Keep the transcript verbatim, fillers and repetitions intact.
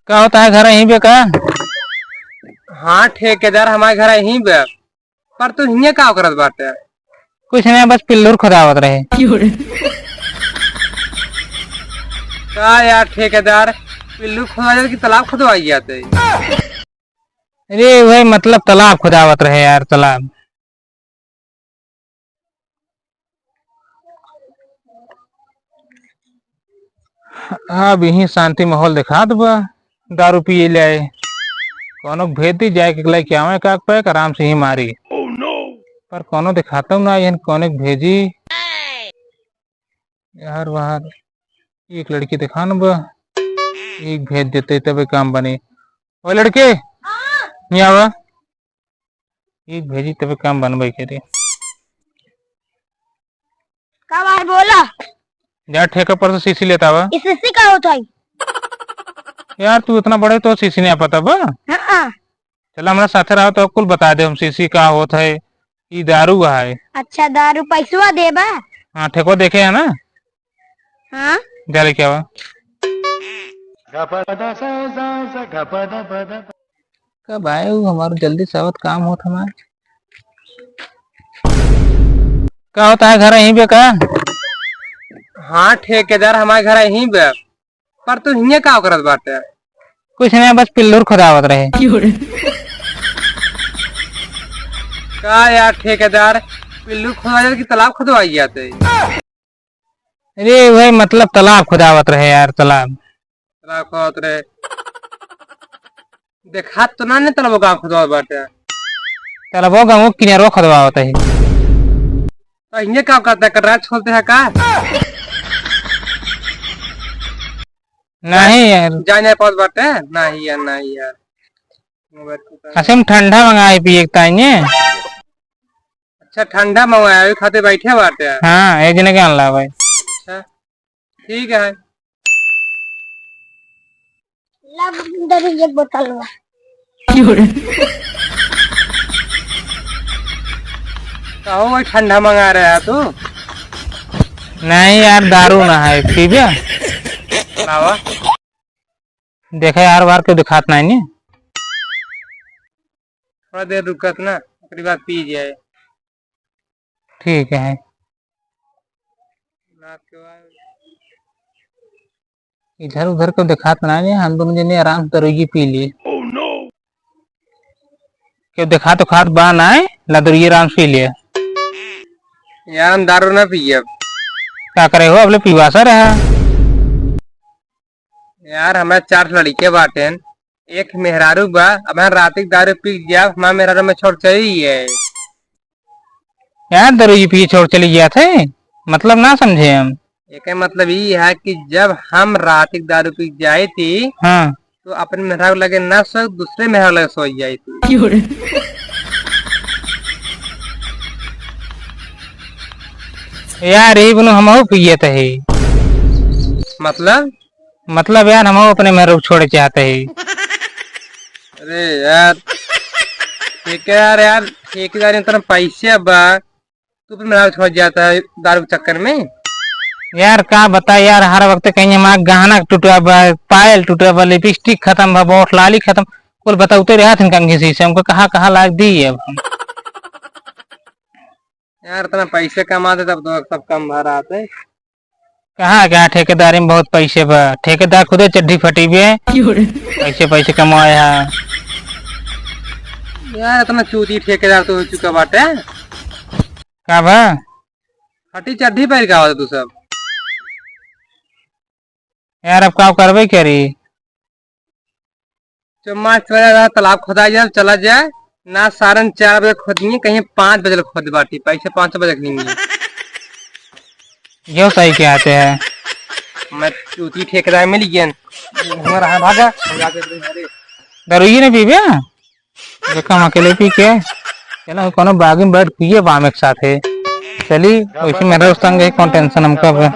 का होत है, घर यहीं बे का? हाँ ठेकेदार, हमारे घर यहीं बे। पर तू हियाँ का करत बाटे? कुछ नहीं, बस पिल्लुर खुदावत रहे। का यार ठेकेदार, पिल्लू खुदवा जात कि तालाब खुदवाई जाते? अरे भाई, मतलब तालाब खुदावत रहे यार, तालाब। अब यहीं शांति माहौल देखात बा, दारू पिए ले आए। कौनो के भेज दी, जाए के लेके आवे काक पैक, आराम से ही मारी। पर कौनो देखाता ना, यहन कौनो के भेजी। यार बाहर एक लड़की देखान बा, एक भेज देते तबे काम बने। ओ लड़के, नहीं आवा। एक भेजी तबे काम बनबे करे। का भाई बोला? जा ठेका पर से सीसी लेता आवा। ई सीसी का होत है? यार तू इतना बड़े तो सीसी नहीं पता बा? हाँ। चला हमरा साथे रहा तो कुल बता दे हम सीसी का होत है, ई दारू है। अच्छा दारू पैसवा देबा? हाँ ठेको देखे है ना? हाँ। जा लेके आवा। कब आए हो? हमारा जल्दी से आवत काम होत हमार। का होत है, घर यहीं बे का? हाँ ठेकेदार, हमारे घर यहीं बे। पर तू हियाँ का करत बाटे? कुछ नहीं, बस पिल्लुर खुदावत रहे। का यार ठेकेदार, पिल्लू खुदवा जात कि तालाब खुदवाई जाते? अरे भाई, मतलब तालाब खुदावत रहे यार, तालाब। तालाब खुदावत रहे। देखात तो ना ने तालाबो गाँव खुदावत बाटे। तालाबो गाँव किनारो खुदवावत है। तो इन्हें काम करता है, कटरा छोलते हैं का? नहीं यार। जाने पास बाटे? नहीं यार, नहीं यार। मोबाइल को उतार। हसीम ठंडा मंगाए पिए के ताई ने। अच्छा, ठंडा मंगाया, ओही खातिर बैठे बाटे। हाँ, एक जने के आनला भाई। अच्छा, ठीक है। ला, दे दे एक बोतल में। कहो, वही ठंडा मंगा रहा है तू? नहीं यार, दारू ना है, पीबे? लावा। देखे यार, बार के दिखात नहीं ने। थोड़ा देर रुकत ना, ओकरी बाद पी जाए। ठीक है। रात के बाद इधर उधर को दिखात ना है, हम दोनों जने आराम से दरुई पी लिए। Oh no! क्यों दिखा तो खात बा ना है, ला दरुई आराम से पी लिए। यार, हम दारू ना पिए अब। का करे हो, अब ले पीवासा रहा। यार, हमारे चार लड़के बाटेन, एक मेहरारू बा। अब हम रात के दारू पी के जाब, हमार मेहरारू में छोड़ चली है। यार, दारू ये पी छोड़ चली गया थे, मतलब ना समझे हम। एके मतलब ई है कि जब हम रात के दारू पी के जाई थी, हाँ। तो अपने मेहरारू लगे ना सो, दूसरे मेहरारू लगे सो जाई थी। यार, ई बनो हमहू पिए थे। मतलब? मतलब यार, हमहू अपने मेहरारू छोड़े चाहते ही। अरे यार, ठेकेदार यार, ठेकेदार इतना पैसे बा, तू अपने मेहरारू छोड़ जाता है दारू के चक्कर में। यार का बता यार, हर वक्त कहीं हमार गहना टूटा बा, पायल टूटा बा, लिपस्टिक खत्म बा, ओठ लाली खत्म, कुल बताउते रहत हन कंघी से, हमको कहाँ कहाँ लाग दी अब हम। यार, इतना पैसे कमाते तब तो सब कम भर आते। कहाँ, कहाँ ठेकेदारी में बहुत पैसे बा? ठेकेदार खुदे चड्ढी फटी बे। पैसे, पैसे कमाए हा। यार, इतना चूती ठेकेदार तो हो चुका बाटे। का बा? फटी चड्ढी पहन के आवत तू सब। यार, अब का करबे करी? चम्मा चला जा, तालाब खोदा जाए, चला जाए ना। सारन चार बजे खोदिए, कहीं पाँच बजे खोद बाटी, पैसे पाँच बजे के नहीं। यो सही कहते हैं। मैं चूती ठेकेदार मिल गया। हमारा हाँ, भागा। दरुई ने पीबे? देखा, हम अकेले पी के चला, कोनो बागी में बैठ पिए बाम एक साथे। चली, वैसे मेरा उस संग है, कौन टेंशन हमका बा।